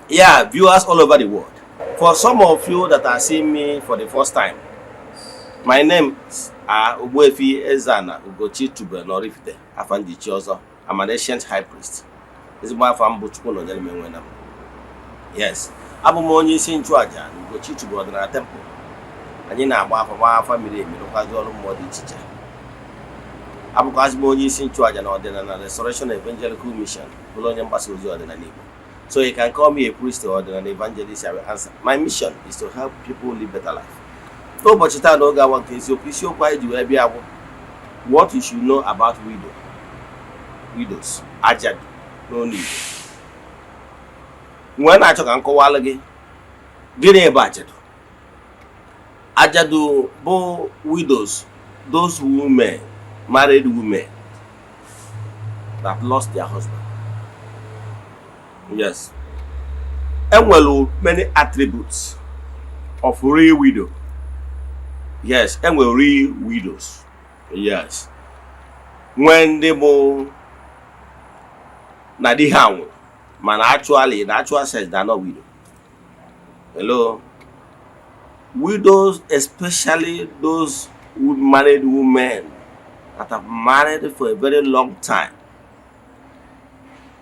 Yeah, viewers all over the world. For some of you that are seeing me for the first time, my name is Ogbuefi Eze-Ana Ugochi Tubelu Oraifite Afandichi Ọzọ. I'm an ancient high priest. Ezigbo afa m bụ Chukwunonyere m enwena m. Yes, abụ m onye isi nchụaja na Ugochi Tubelu Ọdịnala Temple. Anyị na-agba afa, gbaa afa miri emi, rụkwazi ọrụ mmụọ dị iche iche. Abụkwazị m onye isi nchụaja na Ọdịnala Restoration Evangelical Mission, bụrụ onye mgbasa ozi ọdịnala Igbo. So you can call me a priest or an evangelist, I will answer. My mission is to help people live better life. N'ụbọchị taa, n'oge awa nke isiokwu, isiokwu anyị ji wee bịa bụ what you should know about widows, ajadu n'ọnụ Igbo. Nwee na-achọ ka m kọwalụ gị gịnị bụ ajadu. Ajadu bụ widows, those women, married women that lost their husband. Yes, enwere many attributes of real widow. Yes, enwere real widows. Yes, nwee ndị bụ na di ha nwụrụ, mana actually, in actual sense, they are not widow. Hello, widows, especially those married women that have married for a very long time.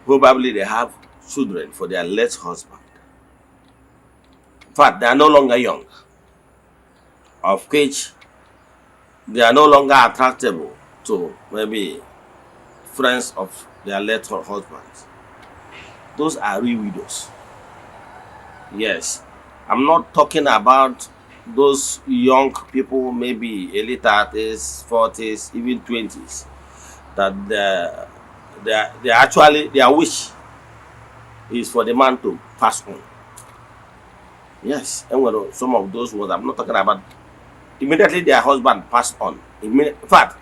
Probably they have children for their late husband. In fact, they are no longer young, of which they are no longer attractable to maybe friends of their late husbands. Those are real widows. Yes, I'm not talking about those young people, maybe early 30s, 40s, even 20s, that they actually, their wish is for the man to pass on. Yes, and well, some of those ones I'm not talking about. Immediately their husband passed on. In fact,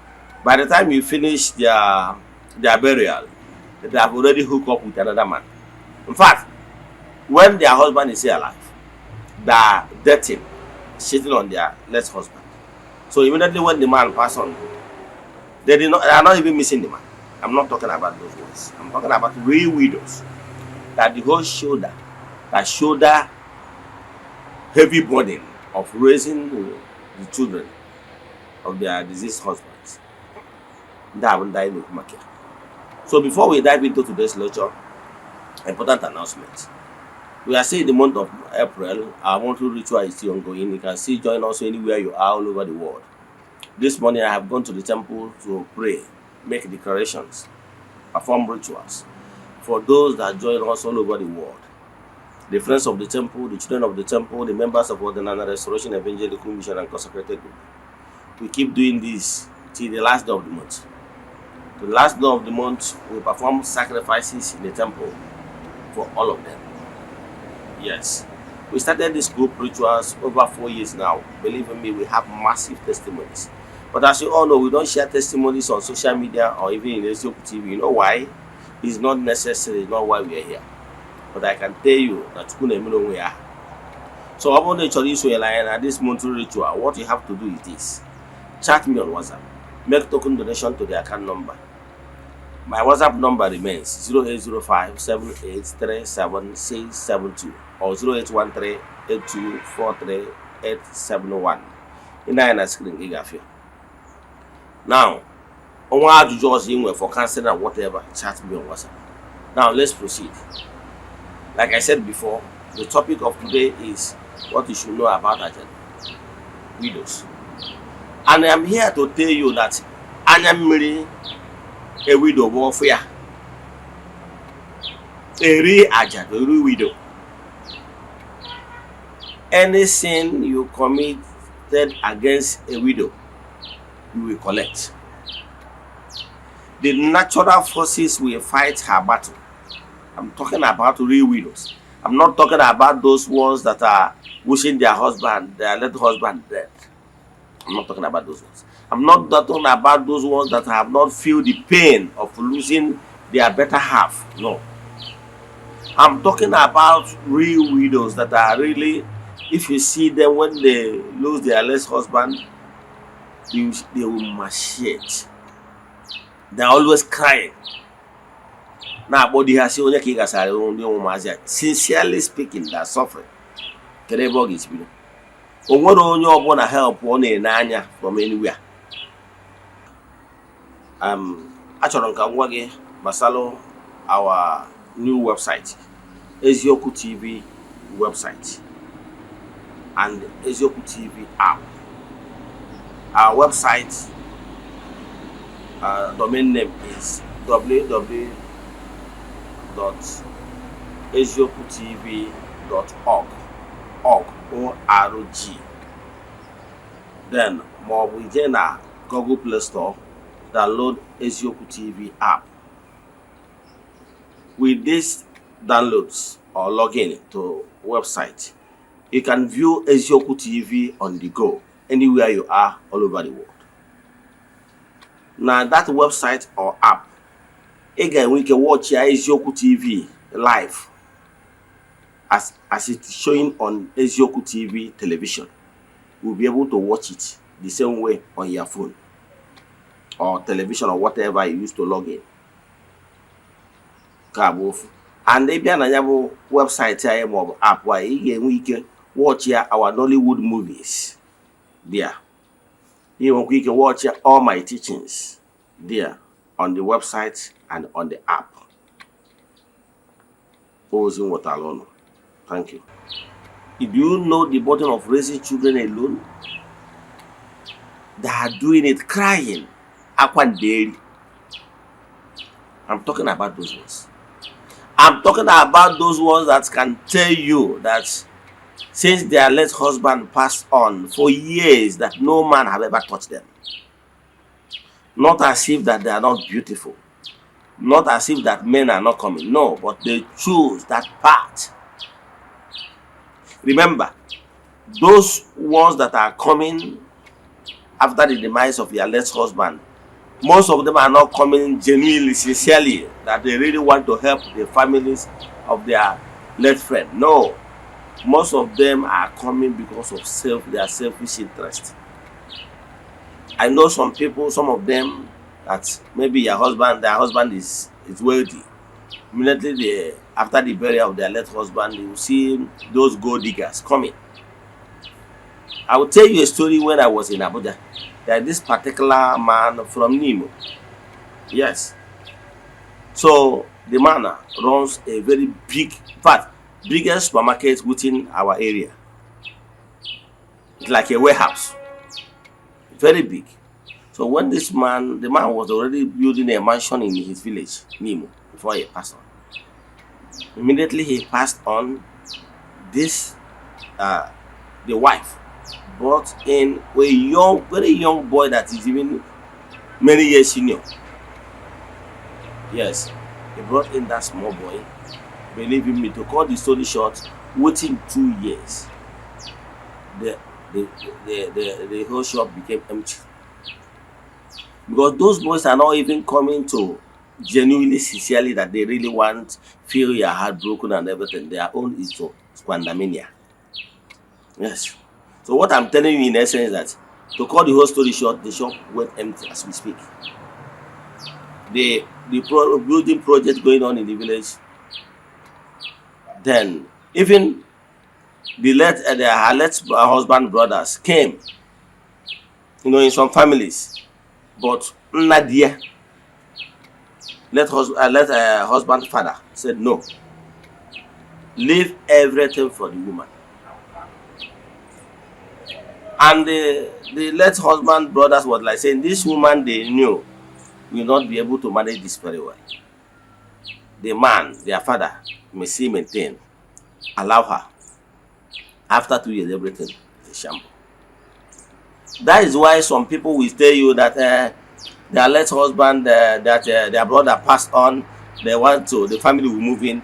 by the time you finish their burial, they have already hooked up with another man. In fact, when their husband is still alive, they are dating, cheating on their late husband. So immediately when the man passed on, they did not they are not even missing the man. I'm not talking about those ones. I'm talking about real widows that the whole shoulder, that shoulder heavy burden of raising the children of their deceased husbands. Ndị a bụ ndị anyị na-ekwu maka ya. So before we dive into today's lecture, important announcement. We are still in the month of April. Our monthly ritual is still ongoing. You can still join us anywhere you are all over the world. This morning I have gone to the temple to pray, make declarations, perform rituals for those that join us all over the world. The friends of the temple, the children of the temple, the members of Odinana Restoration Evangelical Mission and Consecrated Group. We keep doing this till the last day of the month. The last day of the month, we perform sacrifices in the temple for all of them. Yes. We started this group rituals over 4 years now. Believe in me, we have massive testimonies. But as you all know, we don't share testimonies on social media or even in Ezioku TV. You know why? It's not necessary, it's not why we are here. But I can tell you that Chukwu na-emere onwe ya. So ọ bụrụ na ị chọrọ isonyere anyị na this monthly ritual, what you have to do is this. Chat me on WhatsApp. Make token donation to the account number. My WhatsApp number remains 0805 7837672 or 0813 8243 871. Ị na-anya na screen gị gafee. Now, onwe ajụjụ ọzọ ị nwere for counseling and whatever, chat me on WhatsApp. Now, let's proceed. Like I said before, the topic of today is what you should know about ajadu, widows. And I'm here to tell you that anya mmiri a widow bụ ọfụ ya. A real ajadu, a real widow. Any sin you committed against a widow, you will collect. The natural forces will fight her battle. I'm talking about real widows. I'm not talking about those ones that are wishing their husband, their late husband dead. I'm not talking about those ones. I'm not talking about those ones that have not feel the pain of losing their better half. No. I'm talking about real widows that are really, if you see them when they lose their late husband, they will macheate. They're always crying. Na-akpọ di ha si onye ka ị gasara ndị ụmụazị a. Sincerely speaking, they are suffering. Kedu ebe ọ ga-esi bido? O nwere onye ọbụla help ọ na-ene anya from anywhere. Achọrọ m ka m gwa gị gbasara our new website, Eziokwu TV website and Eziokwu TV app. Our website domain name is www.eziokwutv.org, org, org. Then ma ọ bụ ije na Google Play Store, download Eziokwu TV app. With this downloads or login to website, you can view Eziokwu TV on the go anywhere you are all over the world. Na that website or app, ị ga-enwe ike watch ya Eziokwu TV live as it is showing on Eziokwu TV television. You'll be able to watch it the same way on your phone or television or whatever you use to log in. Nke a bụ ofu. And ị bịa na ya bụ website anyị maọbụ app anyị, ị ga-enwe ike watch ya our Nollywood movies there. Ị nwekwa ike watch ya all my teachings there on the website and on the app. Ozi m nwetara ụnụ. Thank you. Do you know the burden of raising children alone? They are doing it crying. Akwa nderi. I'm talking about those ones. I'm talking about those ones that can tell you that since their late husband passed on for years, that no man have ever touched them. Not as if that they are not beautiful. Not as if that men are not coming. No, but they choose that path. Remember, those ones that are coming after the demise of your late husband, most of them are not coming genuinely, sincerely, that they really want to help the families of their late friend. No, most of them are coming because of their selfish interest. I know some people, some of them, that maybe their husband is wealthy. Immediately after the burial of their late husband, you will see those gold diggers coming. I will tell you a story when I was in Abuja. That this particular man from Nimo. Yes. So the man runs a very big, in fact, biggest supermarket within our area. It's like a warehouse. Very big. So when this man, the man was already building a mansion in his village, Nimo, before he passed on. Immediately he passed on, this the wife brought in a young, very young boy that is even many years senior. Yes, he brought in that small boy. Believe in me, to cut the story short, within 2 years, the whole shop became empty. Because those boys are not even coming to genuinely, sincerely that they really want, feel your heart broken and everything. Their own is to squandermania. Yes. So what I'm telling you in essence is that, to cut the whole story short, the shop went empty as we speak. The building project going on in the village, then even the late the her late husband brothers came. In some families, but Nadia, late husband father said no. Leave everything for the woman. And the late husband brothers was like saying this woman they knew will not be able to manage this very well. The man, their father, may still maintain, allow her. After 2 years, everything is a shamble. That is why some people will tell you that their late husband, that their brother passed on, they want to, the family will move in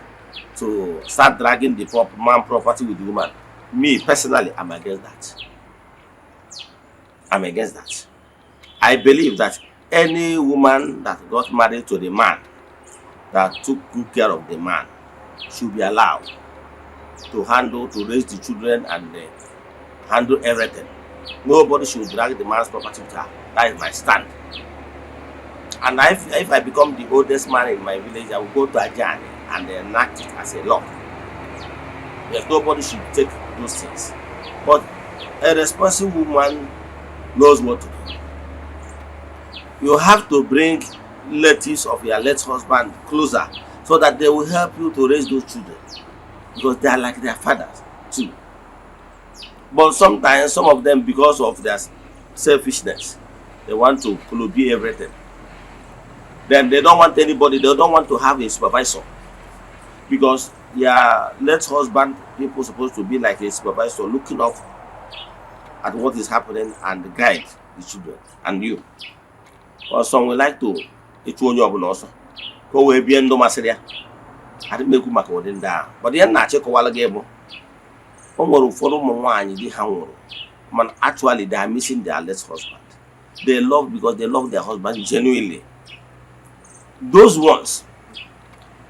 to start dragging the man property with the woman. Me personally, I'm against that. I'm against that. I believe that any woman that got married to the man that took good care of the man should be allowed to handle, to raise the children and handle everything. Nobody should drag the man's property with her. That is my stand. And if I become the oldest man in my village, I will go to Ajani and enact it as a law. Yes, nobody should take those things. But a responsible woman knows what to do. You have to bring relatives of your late husband closer so that they will help you to raise those children, because they are like their fathers too. But sometimes some of them, because of their selfishness, they want to lobby everything. Then they don't want anybody, they don't want to have a supervisor, because their late husband people supposed to be like a supervisor, looking up at what is happening and guide the children and you. But some will like to ịchụ onye ọbụla ọsọ ka o wee bie ndụ masịrị ya. Adị m ekwu maka ụdị ndị ahụ, but ihe m na-achịkọwala gị bụ o nwere ụfọdụ ụmụ nwaanyị di ha nwụrụ, mana actually they are missing their late husband. They love because they love their husband genuinely. Those ones,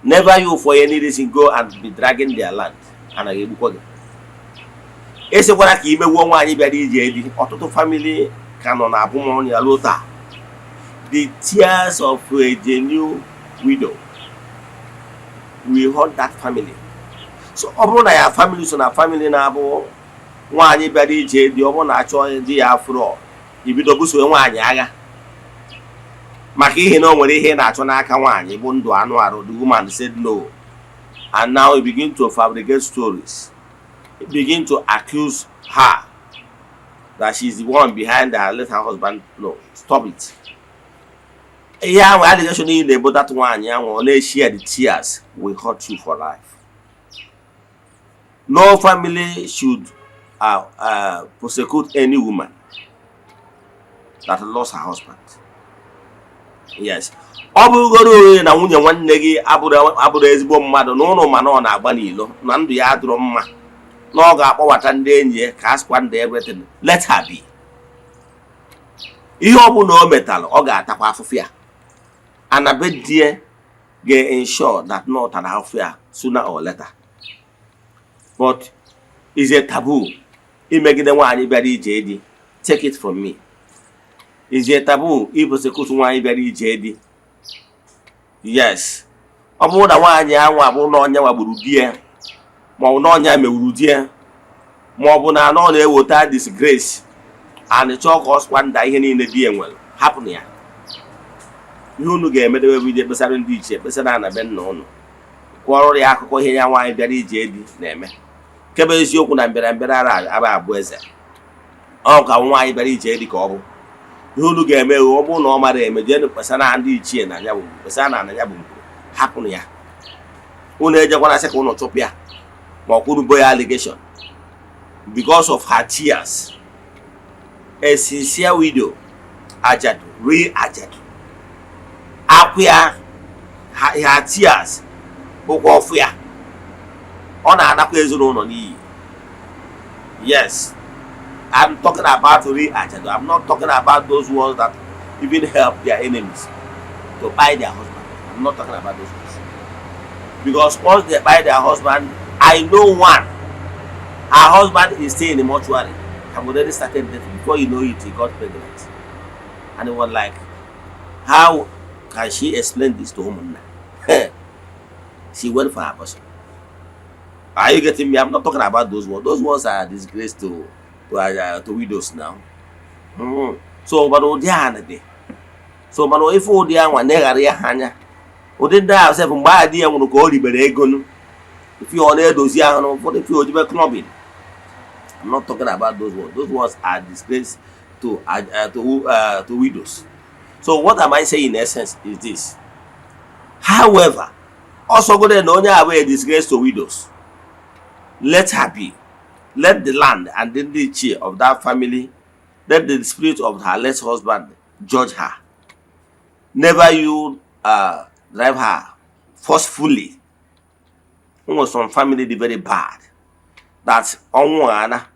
never you for any reason go and be dragging their land. Anaghị egbukwa gị. Esekwara ka imegbuo nwaanyị bịara ije di. Ọtụtụ family ka nọ na abụmọnụ ya ruo taa. The tears of a genuine widow will haunt that family. So ọ bụrụ na ya family so na family na-abụ nwaanyị bịara ije di, ọ bụrụ na achọ di ya afụrọ, ibido buso nwaanyị agha maka ihe na o nwere ihe ị na-achọ n'aka nwaanyị bụ ndụ anụ arụ, the woman said no, and now you begin to fabricate stories, you begin to accuse her that she is the one behind her late husband. No, stop it. Ihe ahụ allegation niile na-ebo that nwaanyị ahụ, ọ na-share the tears will hurt you for life. No family should prosecute any woman that lost her husband. Yes, ọ bụrụgoro onye na nwunye nwanne gị abụrụ ezigbo mmadụ na ụnụ, mana ọ na-agba n'ilo na ndụ ya adịrọ mma, na ọ ga-akpọbata ndị enyi ya ka a squander everything, let her be. Ihe ọ bụla o metalụ, ọ ga-atakwa afụfụ ya. Anabe die ga-ensure that na ọ tara afụfụ ya sooner or later. But is a taboo imegide nwaanyị bịara ije di. Take it from me, is a taboo iprosecute nwaanyị bịara ije di. Yes, ọ bụrụ na nwaanyị ahụ abụrụ na ọnya wagburu di ya, ma ọ bụ na ọnya mewuru di ya, ma ọ bụ na anọ na-eweta disgrace and chọọ ka ọ squander ihe niile di ya nwere, hapụ na ya. Ihe unu ga-emedebe bụ ije kpesara ndị ichie, kpesara na be nna unu, kwọrọ ya akụkọ ihe ya nwaanyị bịara ije di na-eme. Kebe eziokwu na mbịara mbịara ara aba abụ eze. Ọ ka nwaanyị bịara ije di ka ọ bụ ihe unu ga-eme. Ọ bụrụ na ọ mara eme, jee kpesara ndị ichie na ya bụ kpesara na ya bụ ngwuru, hapụnụ ya. Unu ejekwana sị ka unu chụpụ ya ma ọ kwuru bo ya allegation because of her tears. A sincere widow, ajadu, real ajadu, akwụ ya, her tears bụkwa ọfụ ya, ọ na-anakwa ezinụlọ n'iyi. Yes, I'm talking about real ajadu. I'm not talking about those ones that even help their enemies to buy their husband. I'm not talking about those ones, because once they buy their husband, I know one, her husband is still in the mortuary, have already started dating. Before you know it, he got pregnant, and it was like, how can she explain this to ụmụnna? She went for abortion. Are you getting me? I'm not talking about those ones. Those ones are disgrace to widows now. So mana ụdị a dị so, mana ife ụdị anwa na-eghara ya ha anya, ụdị ndị ahụ sef, mgbe ahụ di ya nwụrụ ka o ribere ego nụ ife ọ na-edozi ahụ na ụfọdụ ife ojibe clubbing. I'm not talking about those ones. Those ones are disgrace to widows. So what am I saying in essence is this: however, ọsọgode na onye a bụ a disgrace to widows, let her be. Let the land and the ndị ichie of that family, let the spirit of her late husband judge her. Never you drive her forcefully. Nwere some family dị very bad that ọnwụ ana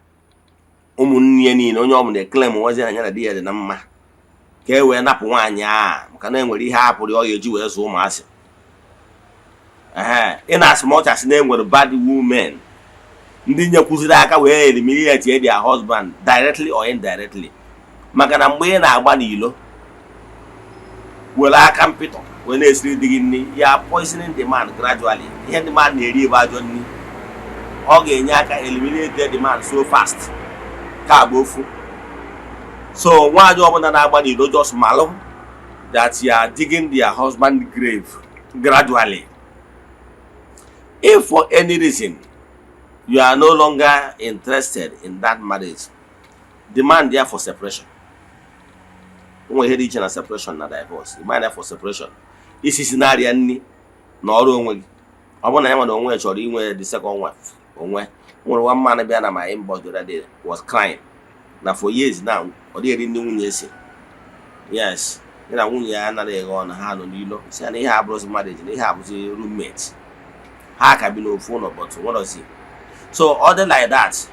ụmụnne ya niile, onye ọbụla eclaim nwazi anya na di ya dị na mma ka e wee napụ nwaanyị a, maka na enwere ihe a pụrụ ọ ga-eji wee zụọ ụmụasị. Ee, in as much as na enwere bad women ndị nyekwuziri aka wee eliminate their husband directly or indirectly, maka na mgbe ị na-agba n'ilo, Were aka mpịtọ wee na-esiri di gị nri ya, poisoning the man gradually. Ihe ndị man na-eri bụ ajọ nri. Ọ ga-enye aka eliminate the man so fast. Ka bụ ofu. So nwaanyị ọbụla na-agba n'ilo, just malụ that you are digging their husband grave gradually. If for any reason you are no longer interested in that marriage, demand there for separation. Nwe ihe dị iche na separation na divorce. Demand there for separation, isi si na-arịa nri na ọrụ onwe gị. Ọ bụrụ na ya nwere onwe ya chọrọ inwe the second wife, onwe nwere. One man bịa na my inbox the other day was crying na for years now ọ dịghị eri ndị nwunye si. Yes, ya na nwunye ya anaghị eghe ọnụ, ha nọ n'ilo. Si ya na ihe abụrụzi marriage, na ihe abụzi roommate, ha ka bi n'ofu ụlọ, but nwerozi. So ọ dị like that,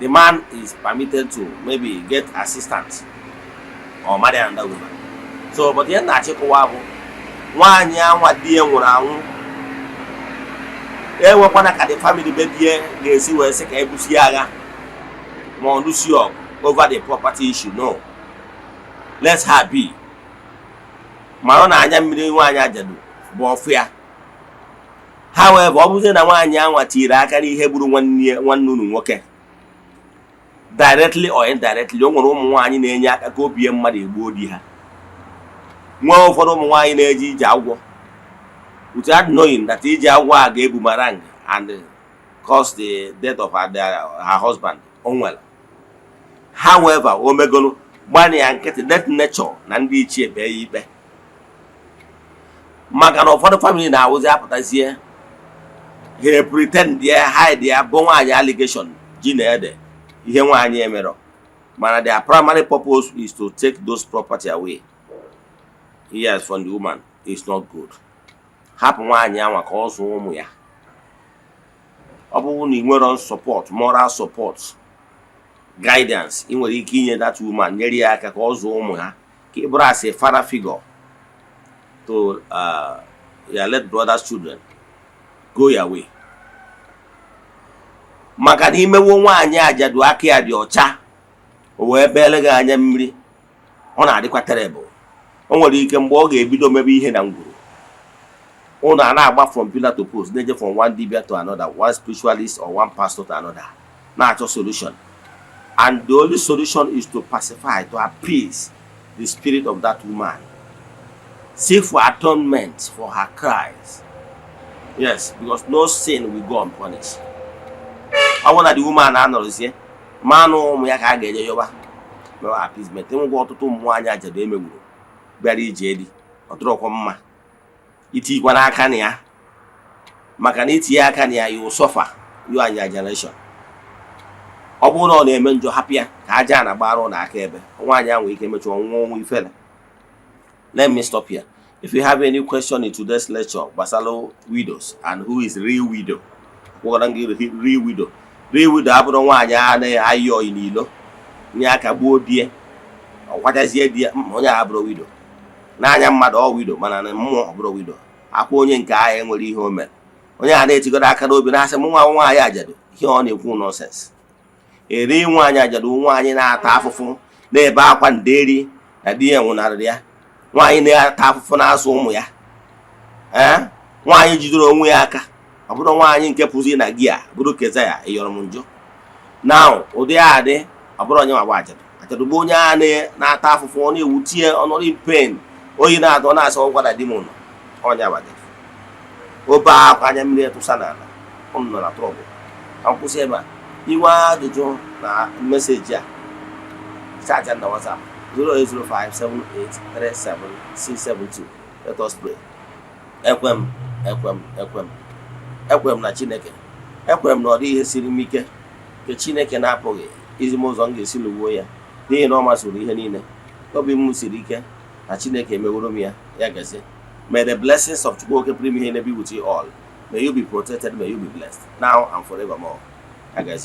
the man is permitted to maybe get assistant or marry another woman. So, but ihe na-achịkọwa bụ, nwaanyị anwa di ya nwụrụ anwụ, enwekwana ka the family be di ya ga-esi wee sị ka ebusi agha ma ọ lụsi ọgụ over the property issue. No, let her be. Mara na anya mmiri nwaanyị ajadu bụ ọfụ ya. However, ọ bụzie na nwaanyị anwa tiri aka n'ihe gburu nwanne unu nwoke, directly or indirectly, o nwere ụmụ nwaanyị na-enye aka ka obie mmadụ egbuo di ha. Nwee ụfọdụ ụmụ nwaanyị na-eje ije agwọ without knowing that ije agwọ a ga-ebumerang and cause the death of her husband. O nwere. However, o megolu, gbana ya nkịtị. Let nature na ndị ichie kpee ya ikpe, maka na ụfọdụ family na-awụzi apụtazie, ha pretend ya, hide ya, bụ nwaanyị allegation ji na ede ihe nwaanyị emerọ, mana their primary purpose is to take those property away, yes, from the woman. Is not good. Hapụ nwaanyị anwa ka ọ zụọ ụmụ ya. Ọ bụrụ na ị nwere support, moral support, guidance, ị nwere ike inye that woman, nyere ya aka ka ọ zụọ ụmụ ha, ka ị bụrụ as a father figure to your late brother's children, go your way. Maka na imewo nwaanyị ajadu aka ya dị ọcha, o wee beele gị anya mmiri, ọ na-adịkwa terrible. O nwere ike mgbe ọ ga-ebido mebe ihe na ngwuru ụnụ, a na-agba from pillar to post, na-eje from one dibia to another, one spiritualist or one pastor to another, na-achọ solution. And the only solution is to pacify, to appease the spirit of that woman, seek for atonement for her cries. Yes, because no sin will go unpunished. Ọ bụrụ na the woman anọrọzie, manụ ụmụ ya ka a ga-eje yọba mewa appeasement. Enwekwa ọtụtụ ụmụ nwaanyị ajadu emegburu bịara ije di. Ọ dịrọkwa mma itikwa n'aka na ya, maka na itinye aka na ya, you suffer, you and your generation. Ọ bụrụ na ọ na-eme njọ, hapụ ya ka aja na gbara ụlọ aka ebe nwaanyị ahụ ike mechaa ọnwụ ọnwụ ifele. Let me stop here. If you have any question in today's lecture gbasara widows and who is real widow, gwara gị real widow. Real widow abụrụ nwaanyị a na-ayị oyi n'ilo nye aka gbuo di ya, ọ kwachazie di ya. Onye a abụrụ widow n'anya mmadụ. Ọ widow, mana na mmụọ ọ bụrụ widow. Akwa onye nke ahụ enwere ihe o mere. Onye a na-etigodo aka n'obi na-asị m nwa nwaanyị ajadu, ihe ọ na-ekwu nonsense. Eri nwaanyị ajadu, nwaanyị na-ata afụfụ, na-ebe akwa nderi na di ya nwụnarịrị ya, nwaanyị na-ata afụfụ na-azụ ụmụ ya, ee, nwaanyị jidere onwe ya aka. Ọ bụrụ nwaanyị nke pụzi na gị a bụrụ keza ya ịyọrọ m njọ na ụdị a dị. Ọ bụrụ onye nwa ajadu. Ajadu bụ onye a na-ata afụfụ, ọ na-ewutie, ọnọrọ in pain, oyi na-atụ, ọ na-asa ọgwara di m nọ. Onye bụ ajadu. Obe akwa, anya mmiri etụsa n'ala, ụnụ nọ na trouble. Ka m kwụsị ebe a. Inwe ajụjụ na message a, chat na WhatsApp 08057837672. Let us pray. Ekwe m, ekwe m, ekwe m, ekwe m na Chineke. Ekwere m na ọ dịghị ihe siri m ike nke Chineke na-apụghị izi m ụzọ m ga-esi lụgbuo ya, n'ihi na ọ masịrị ihe niile. Obi m siri ike na Chineke emeworo m ya. Ya gazie. May the blessings of Chukwu Oke pụrụ ime ihe be with you all. May you be protected, may you be blessed now and forevermore. Ya gazie.